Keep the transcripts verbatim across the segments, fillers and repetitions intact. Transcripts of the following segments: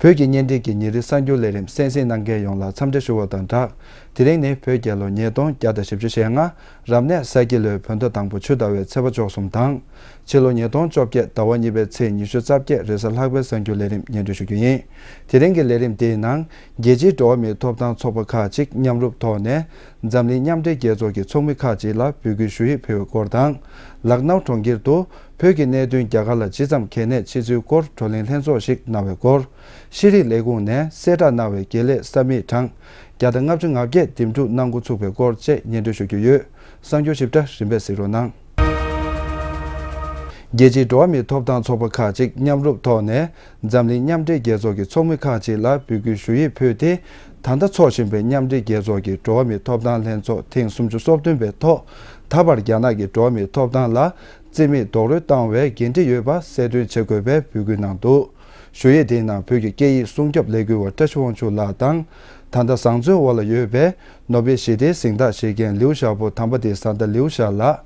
བོད་ཀྱི་བརྙན་འཕྲིན་གྱི་ཉིན་རེའི་གསར་འགྱུར་ལས་རིམ་གསན་གཟིགས་གནང་མཁན་ཡོངས་ལ་འཚམས་འདྲི་ཞུ་བ་དང་སྦྲགས། དེ་རིང་ནི་བོད་རྒྱལ་ལོ་ཉིས་སྟོང་བརྒྱ་དང་བཞི་བཅུ་ཞེ་ལྔ། རབ་གནས་ས་ཁྱི་ལོའི་བོད་ཟླ་དང་པོ་ཆུ་ཟླ་བའི་ཚེས་པ་བཅུ་གསུམ་དང་། ཕྱི་ལོ་ཉིས་སྟོང་བཅོ་བརྒྱད་ཟླ་བ་གཉིས་པའི་ཚེས་ཉི་ཤུ་རྩ་བརྒྱད་རེས་གཟའ་ལྷག་པའི་གསར་འགྱུར་ལས་རིམ་སྙན་སྒྲོན་ཞུ་རྒྱུ་ཡིན། དེ་རིང་གི་ལས་རིམ་འདིའི་ནང་། རྒྱལ་སྤྱིའི་འགྲོ་བ་མིའི་ཐོབ་ཐང་ཚོགས་པ་ཁག་ཅིག་མཉམ་རུབ་ཐོག་ནས། འཛམ་གླིང་མཉམ་འབྲེལ་རྒྱལ་ཚོགས་ཀྱི་ཚོགས་མི་ཁག་ཅིག་ལ་འབོད་སྐུལ་ཞུ་ཡིག་ཕུལ་བའི་སྐོར་དང་། ལག་ནའུ་གྲོང་ཁྱེར་དུ་བོད་ཀྱི་གནད་དོན་རྒྱ་གར་ལ་ཇི་ཙམ་གལ་གནད་ཆེ་ཚུལ་སྐོར་བགྲོ་གླེང་ལྷན་ཚོགས་ཤིག་གནང་བའི་སྐོར། ཤེས་རིག་ལས་ཁུངས་ནས་གསལ་བསྒྲགས་གནང་བའི་དགེ་ལས་ས་མིག་གྲངས་བརྒྱ་དང་ལྔ་བཅུ་ང་བརྒྱད་འདེམས་སྒྲུག་གནང་འགོ་ཚུགས་པའི་སྐོར་བཅས་སྙན་སྒྲོན་ཞུ་རྒྱུ་ཡོད། གསར་འགྱུར་ཞིབ་ཕྲ་རིམ་པས་གཟིགས་རོགས་གནང་། རྒྱལ་སྤྱིའི་འགྲོ་བ་མིའི་ཐོབ་ཐང་ཚོགས་པ་ཁག་ཅིག་མཉམ་རུབ་ཐོག་ནས། འཛམ་གླིང་མཉམ་འབྲེལ་རྒྱལ་ཚོགས་ཀྱི་ཚོགས་མི་ཁག་ཅིག་ལ་འབོད་སྐུལ་ཞུ་ཡིག་ཕུལ་ཏེ། ད་ལྟ་འཚོགས་བཞིན་པའི་མཉམ་འབྲེལ་རྒྱལ་ཚོགས་ཀྱི་འགྲོ་བ་མིའི་ཐོབ་ཐང་ལྷན་ཚོགས་ཐེངས་སུམ་ཅུ་སོ་བདུན་པའི་ཐོག་ད་བར་རྒྱ་ནག་གིས་འགྲོ་བ་མིའི་ཐོབ་ཐང་ལ་རྩིས་མེད་རྡོག་རོལ་བཏང་བའི་འགན་འཁྲི་ཡོད་པ་གསལ་སྟོན་བྱེད་དགོས་པའི་འབོད་སྐུལ་གནང་འདུག་ཞུ་ཡིག་དེའི་ནང་བོད་ཀྱི་སྐད་ཡིག་སྲུང་སྐྱོབ་ལས་འགུལ་བ་བཀྲ་ཤིས་དབང་ཕྱུག་ལགས་དང་། ད་ལྟ་བཟང་བཙོན་འོག་ལ་ཡོད་པའི་ནོ་བེལ་ཞི་བདེའི་གཟེངས་རྟགས་བཞེས་མཁན་ལིའུ་ཞའོ་པོ་དམ་པ་དེ་བཟའ་ཟླ་ལིའུ་ཞའོ་ལགས།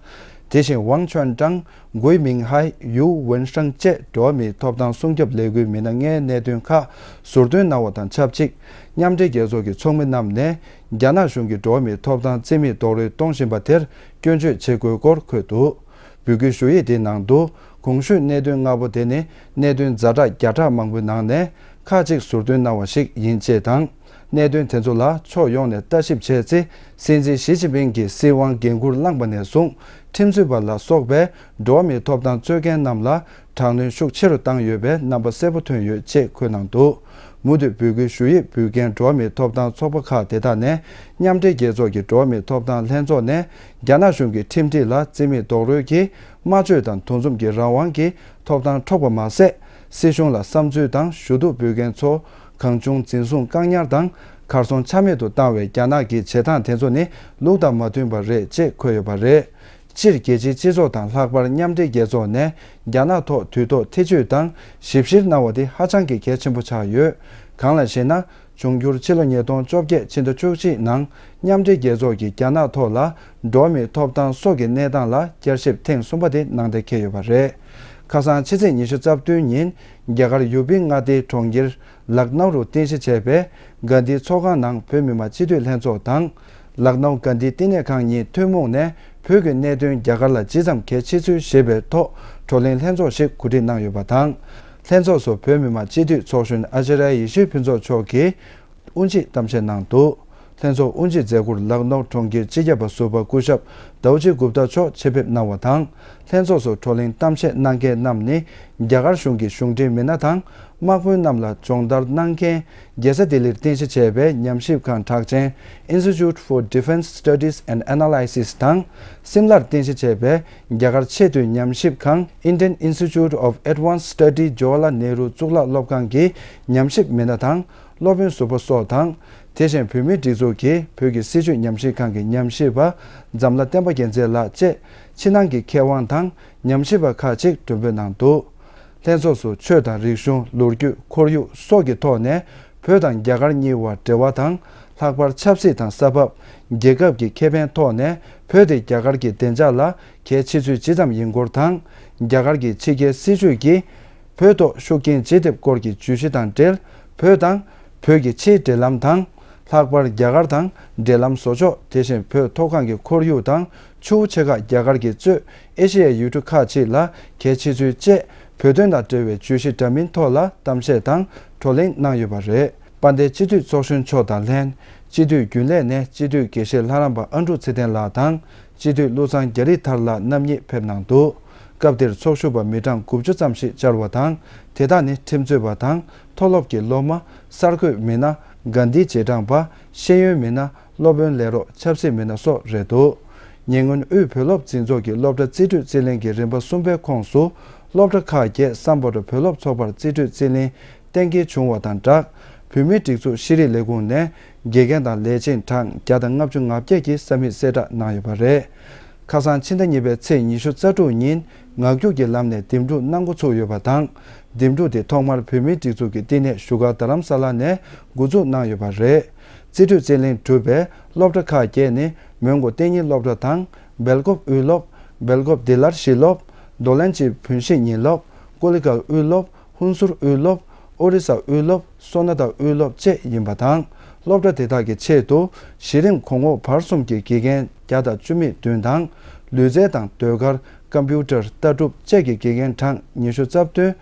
དེ་བཞིན་ཝང་ཆོན་ཀྲང་། གུའི་མིང་ཧའེ། ཡུའུ་ཝུན་ཧྲང་བཅས་འགྲོ་བ་མིའི་ཐོབ་ཐང་སྲུང་སྐྱོབ་ལས་འགུལ་མི་སྣ་ལྔའི་གནད་དོན་ཁག་ཟུར་འདོན་གནང་བ་དང་ཆབས་ཅིག་མཉམ་འབྲེལ་རྒྱལ་ཚོགས་ཀྱི་ཚོགས་མི་རྣམས་ནས་རྒྱ་ནག་གཞུང་གིས་འགྲོ་བ་མིའི་ཐོབ་ཐང་རྩིས་མེད་རྡོག་རོལ་གཏོང་བཞིན་པ་དེར་སྐྱོན་བརྗོད་བྱེད་དགོས་སྐོར་འཁོད་འདུག་འབོད་སྐུལ་ཞུ་ཡིག་དེའི་ནང་དུ། གོང་ཞུས་གནད་དོན་ལྔ་པོ་དེ་ནི་གནད་དོན་ཛ་དྲག་བརྒྱ་ཕྲག་མང་པོའི་ནང་ནས་ཁག་ཅིག་ཟུར་འདོན་གནང་བ་ཞིག་ཡིན་ཅེས་དང་། གནད་དོན་དེ་ཚོ་ལ་ཕྱོགས་ཡོངས་ནས་ལྟ་ཞིབ་བྱས་ཚེ། སྲིད་འཛིན་ཞི་ཅིན་ཕིང་གིས་སྲིད་དབང་འགན་འཁུར་བླངས་པ་ནས་བཟུང་། ཁྲིམས་རྩོད་པ་ལ་སོགས་པའི་འགྲོ་བ་མིའི་ཐོབ་ཐང་རྩོད་མཁན་རྣམས་ལ་དྲག་གནོན་ཤུགས་ཆེ་རུ་བཏང་ཡོད་པའི་རྣམ་པ་གསལ་པོ་ཐོན་ཡོད་ཅེས་འཁོད་གནང་འདུག་མུ་མཐུད་འབོད་སྐུལ་ཞུ་ཡིག་འབུལ་མཁན་འགྲོ་བ་མིའི་ཐོབ་ཐང་ཚོགས་པ་ཁག་དེ་དག་ནས། མཉམ་འབྲེལ་རྒྱལ་ཚོགས་ཀྱི་འགྲོ་བ་མིའི་ཐོབ་ཐང་ལྷན་ཚོགས་ནས། རྒྱ་ནག་གཞུང་གི་ཁྲིམས་སྒྲིག་ལ་རྩིས་མེད་རྡོག་རོལ་གྱིས། སྨྲ་བརྗོད་དང་འདུ་འཛོམས་ཀྱི་རང་དབང་གི་ཐོབ་ཐང་འཕྲོག་པ་མ་ཟད། སྲིད་གཞུང་ལ་བསམ་ཚུལ་དང་ཞུ་གཏུག་འབུལ་མཁན་ཚོ་གང་བྱུང་འཛིན་བཟུང་བཀག་ཉར་དང་། གར་སོང་ཆ་མེད་དུ་བཏང་བའི་རྒྱ་ནག་གི་བྱེད་སྟངས་དེ་ཚོ་ནི་ལུགས་དང་མ་མཐུན་པ་རེད་ཅེས་འཁོད་ཡོད་པ་རེད། སྤྱིར་རྒྱལ་སྤྱིའི་སྤྱི་ཚོགས་དང་། ལྷག་པར་མཉམ་འབྲེལ་རྒྱལ་ཚོགས་ནས་རྒྱ་ནག་ཐོག་དུས་ཐོག་ཐེ་བྱུས་དང་ཞིབ་བཤེར་གནང་བ་དེ་ཧ་ཅང་གི་གལ་ཆེན་པོ་ཆགས་ཡོད། གང་ལགས་ཤེ་ན། འབྱུང་འགྱུར་ཕྱི་ལོ་ཉིས་སྟོང་བཅོ་བརྒྱད་ཕྱི་ཟླ་བཅུ་གཅིག་ནང་མཉམ་འབྲེལ་རྒྱལ་ཚོགས་ཀྱིས་རྒྱ་ནག་ཐོག་ལ་འགྲོ་བ་མིའི་ཐོབ་ཐང་སོགས་ཀྱི་གནས་སྟངས་ལ་བསྐྱར་ཞིབ་ཐེངས་གསུམ་པ་དེ་གནང་གཏན་འཁེལ་ཡོད་པ་རེད། ཁ་སང་ཕྱི་ཚེས་ཉི་ཤུ་རྩ་བདུན་ཉིན་རྒྱ་གར་ཡུ་པི་མངའ་སྡེའི་གྲོང་ཁྱེར་ལག་ནའུ་རུ་རྟེན་གཞི་བྱས་པའི་གྷན་དྷི་ཚོགས་ཁང་ནང་བོད་མི་མང་སྤྱི་འཐུས་ལྷན་ཚོགས་དང་། ལག་ནའུ་གྷན་དྷི་བསྟི་གནས་ཁང་གཉིས་ཐུན་མོང་ནས་བོད་ཀྱི་གནད་དོན་རྒྱ་གར་ལ་ཇི་ཙམ་གལ་ཆེ་ཚུལ་ཞེས་པའི་ཐོག་བགྲོ་གླེང་ལྷན་ཚོགས་ཤིག་གོ་སྒྲིག་གནང་ཡོད་པ་དང་། ལྷན་ཚོགས་སུ་བོད་མི་མང་སྤྱི་འཐུས་ཚོགས་གཞོན་ཨ་ཅཱརྱ་ཡེ་ཤེས་ཕུན་ཚོགས་མཆོག་གིས་དབུ་འབྱེད་གཏམ་བཤད་གནང་འདུག་ལྷན་ཚོགས་དབུ་འབྱེད་མཛད་སྒོར་ལག་ནོར་གྲོང་ཁྱེར་སྤྱི་ཁྱབ་པ་ཟུར་པ་སྐུ་ཞབས་ཌའོ་ཇི་གུབ་ཏཱ་མཆོག་ཆེད་ཕེབས་གནང་བ་དང་། ལྷན་ཚོགས་སུ་བགྲོ་གླེང་གཏམ་བཤད་གནང་མཁན་རྣམས་ནི་རྒྱ་གར་གཞུང་གི་གཞུང་འབྲེལ་མི་སྣ་དང་། དམག་དཔོན་རྣམས་ལ་སྦྱོང་བརྡར་གནང་མཁན། རྒྱལ་ས་ལྡི་ལིར་རྟེན་གཞི་བྱས་པའི་ཉམས་ཞིབ་ཁང་གྲགས་ཅན་Institute for Defence Studies and Analysis དང་། སིམ་ལར་རྟེན་གཞི་བྱས་པའི་རྒྱ་གར་ཆེས་མཐོའི་ཉམས་ཞིབ་ཁང་Indian Institute of Advanced Study Jawaharlal Nehru གཙུག་ལག་སློབ་ཁང་གི་ཉམས་ཞིབ་མི་སྣ་དང་། སློབ་དཔོན་ཟུར་པ་སོགས་དང་། དེ་བཞིན་བོད་མིའི་སྒྲིག་འཛུགས་ཀྱི་བོད་ཀྱི་སྲིད་བྱུས་ཉམས་ཞིབ་ཁང་གི་ཉམས་ཞིབ་པ་འཛམ་ལྷ་བསྟན་པ་རྒྱལ་མཚན་ལགས་བཅས་ཕྱི་ནང་གི་མཁས་དབང་དང་ཉམས་ཞིབ་པ་ཁག་ཅིག་མགྲོན་འབོད་གནང་འདུག་ལྷན་ཚོགས་སུ་ཆོས་དང་རིག་གཞུང་། ལོ་རྒྱུས། ཁོར་ཡུག་སོགས་ཀྱི་ཐོག་ནས་བོད་དང་རྒྱ་གར་གཉིས་བར་འབྲེལ་བ་དང་། ལྷག་པར་ཆབ་སྲིད་དང་ས་བབ། རྒྱལ་ཁབ་ཀྱི་ཁེ་ཕན་ཐོག་ནས་བོད་དེ་རྒྱ་གར་གྱི་བདེ་འཇགས་ལ་གལ་ཆེ་ཚུལ་ཇི་ཙམ་ཡིན་སྐོར་དང་། རྒྱ་གར་གྱི་ཕྱི་རྒྱལ་སྲིད་བྱུས་ཀྱིས་བོད་ཐོག་ཤུགས་རྐྱེན་ཇི་ཐེབས་སྐོར་གྱི་བརྗོད་གཞི་དང་འབྲེལ། བོད་དང་། བོད་ཀྱི་ཕྱིའི་འབྲེལ་ལམ་དང་། ལྷག་པར་རྒྱ་གར་དང་འབྲེལ་ལམ་བཟོ་ཕྱོགས། དེ་བཞིན་བོད་མཐོ་སྒང་གི་ཁོར་ཡུག་དང་ཆུ་བོ་ཆེ་ཁག་རྒྱ་གར་གྱིས་གཙོས་ཨེ་ཤེ་ཡའི་ཡུལ་གྲུ་ཁག་ཅིག་ལ་གལ་ཆེ་ཚུལ་བཅས་བོད་དོན་དང་འབྲེལ་བའི་བརྗོད་གཞི་འདྲ་མིན་ཐོག་ལ་གཏམ་བཤད་དང་བགྲོ་གླེང་གནང་ཡོད་པ་རེད། དཔལ་ལྡན་སྤྱི་འཐུས་ཚོགས་གཞོན་མཆོག་དང་ལྷན། སྤྱི་འཐུས་རྒྱུན་ལས་ནས་སྤྱི་འཐུས་དགེ་བཤེས་ལྷ་རམས་པ་ཨ་འབྲུག་ཚེ་བརྟན་ལགས་དང་། སྤྱི་འཐུས་བློ་བཟང་རྒྱ་རི་ཐར་ལགས་རྣམ་གཉིས་ཕེབས་གནང་འདུག་སྐབས་དེར་ཚོགས་ཞུགས་པ་མི་གྲངས་དགུ་བཅུ་ཙམ་ཞིག་བཅར་བ་དང་། དེ་དག་ནི་ཁྲིམས་རྩོད་པ་དང་། མཐོ་སློབ་ཀྱི་སློབ་མ། གསར་འགོད་མི་སྣ། དགའ་ལྡན་རྗེས་འབྲང་པ། ཤེས་ཡོན་མི་སྣ། སློབ་དཔོན་ལས་རོགས། ཆབ་སྲིད་མི་སྣ་སོགས་རེད་འདུག་ཉེ་སྔོན་དབུས་བོད་སློབ་འཛིན་ཚོགས་ཀྱི་སློབ་གྲྭ་རྩིས་སྤྲོད་རྩིས་ལེན་གྱི་རིམ་པ་གསུམ་པའི་ཁོངས་སུ། སློབ་གྲྭ་ཁག་བརྒྱད་སམ་བྷོ་ཊ་བོད་སློབ་ཚོགས་པར་རྩིས་སྤྲོད་རྩིས་ལེན་གཏན་འཁེལ་བྱུང་བ་དང་སྦྲགས། བོད་མིའི་སྒྲིག་འཛུགས་ཤེས་རིག་ལས་ཁུངས་ནས་དགེ་རྒན་དང་ལས་བྱེད་གྲངས་བརྒྱ་དང་ལྔ་བཅུ་ང་བརྒྱད་ཀྱི་ས་མིག་གསལ་བསྒྲགས་གནང་ཡོད་པ་རེད། ཁ་སང་ཕྱི་ཟླ་གཉིས་པའི་ཚེས་ཉི་ཤུ་རྩ་དྲུག་ཉིན་ངག་རྒྱུགས་ཀྱི་ལམ་ནས་འདེམས་སྒྲུག་གནང་འགོ་ཚུགས་ཡོད་པ་དང་། འདེམས་སྒྲུག་དེ་ཐོག་མར་བོད་མིའི་སྒྲིག་འཛུགས་ཀྱི་བསྟི་གནས་བཞུགས་སྒར་རྡ་རམ་ས་ལ་ནས་འགོ་འཛུགས་གནང་ཡོད་པ་རེད། རྩིས་སྤྲོད་རྩིས་ལེན་གྲུབ་པའི་སློབ་གྲྭ་ཁག་བརྒྱད་ནི་མོན་གྷོ་གཏན་ཉིན་སློབ་གྲྭ་དང་། སྦེལ་ཀོབ་དབུས་སློབ། སྦེལ་ཀོབ་དི་ལར་གཞིས་སློབ། རྡོ་ལན་ཅི་བོན་གཞིས་ཉིན་སློབ། ཀོ་ལི་གལ་དབུས་སློབ། ཧུན་སུར་དབུས་སློབ། ཨོ་རི་ས་དབུས་སློབ། སོ་ན་ད་དབུས་སློབ་བཅས་ཡིན་པ་དང་། སློབ་གྲྭ་དེ་དག་གི་ཆེད་དུ་གཞི་རིམ་གོང་འོག་བར་གསུམ་གྱི་དགེ་རྒན་བརྒྱ་དང་བཅུ་མེད་བདུན་དང་། ལུས་རྩལ་དང་ཟློས་གར། ཀམ་པུ་ཊར། ལྟ་གྲུབ་བཅས་ཀྱི་དགེ་རྒན་གྲངས་ཉི་ཤུ་རྩ་བདུན།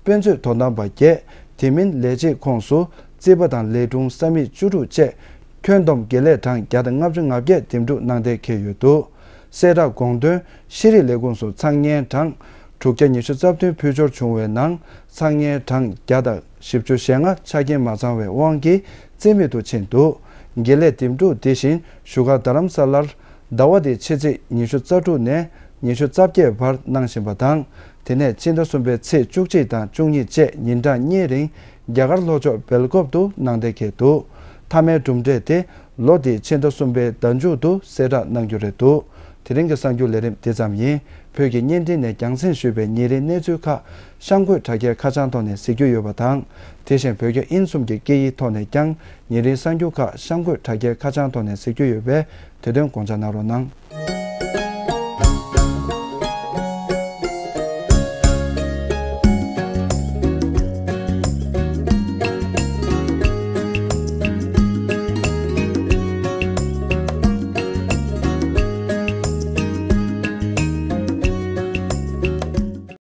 དཔེ་མཛོད་དོ་དམ་པ་བརྒྱད། དེ་མིན་ལས་བྱེད་ཁོངས་སུ་རྩིས་པ་དང་ལས་སྒྲུང་ས་མིག་བཅུ་དྲུག་བཅས། ཁྱོན་བསྡོམས་དགེ་ལས་གྲངས་བརྒྱ་དང་ལྔ་བཅུ་ང་བརྒྱད་འདེམས་སྒྲུག་གནང་གཏན་འཁེལ་ཡོད་འདུག་གསལ་བསྒྲགས་དགོངས་དོན། ཤེས་རིག་ལས་ཁུངས་སུ་འཚང་སྙན་གྲངས་དྲུག་བརྒྱ་ཉི་ཤུ་རྩ་བདུན་ཕུལ་འབྱོར་བྱུང་བའི་ནང་། འཚང་སྙན་གྲངས་བརྒྱ་དང་བཞི་བཅུ་ཞེ་ལྔ་ཆ་རྐྱེན་མ་ཚང་བའི་དབང་གིས་རྩིས་མེད་དུ་ཕྱིན་འདུག་དགེ་ལས་འདེམས་སྒྲུག་འདི་བཞིན་བཞུགས་སྒར་རྡ་རམ་ས་ལར་ཟླ་བ་འདིའི་ཕྱི་ཚེས་ཉི་ཤུ་རྩ་དྲུག་ནས་ཉི་ཤུ་རྩ་བརྒྱད་བར་གནང་བཞིན་པ་དང་། དེ་ནས་ཕྱི་ཟླ་གསུམ་པའི་ཚེས་བཅུ་གཅིག་དང་བཅུ་གཉིས་བཅས་ཉིན་གྲངས་གཉིས་རིང་རྒྱ་གར་ལྷོ་ཕྱོགས་སྦེལ་ཀོབ་ཏུ་གནང་གཏན་འཁེལ་འདུག་མཐའ་མའི་གྲུབ་འབྲས་དེ་ལོ་འདིའི་ཕྱི་ཟླ་གསུམ་པའི་ཟླ་མཇུག་ཏུ་གསལ་བསྒྲགས་གནང་རྒྱུ་རེད་འདུག་དེ་རིང་གི་གསར་འགྱུར་ལས་རིམ་འདི་ཙམ་ཡིན། བོད་ཀྱི་བརྙན་འཕྲིན་ནས་རྒྱང་སྲིང་ཞུས་པའི་ཉིན་རེའི་གནས་ཚུལ་ཁག་གཤམ་འཁོད་དྲ་རྒྱའི་ཁ་བྱང་ཐོག་ནས་གཟིགས་རྒྱུ་ཡོད་པ་དང་། དེ་བཞིན་བོད་རྒྱ་དབྱིན་གསུམ་གྱི་སྐད་ཡིག་ཐོག་ནས་ཀྱང་ཉིན་རེའི་གསར་འགྱུར་ཁག་གཤམ་འཁོད་དྲ་རྒྱའི་ཁ་བྱང་ཐོག་ནས་གཟིགས་རྒྱུ་ཡོད་པས། དེ་དོན་དགོངས་འཇགས་གནང་རོགས་གནང་།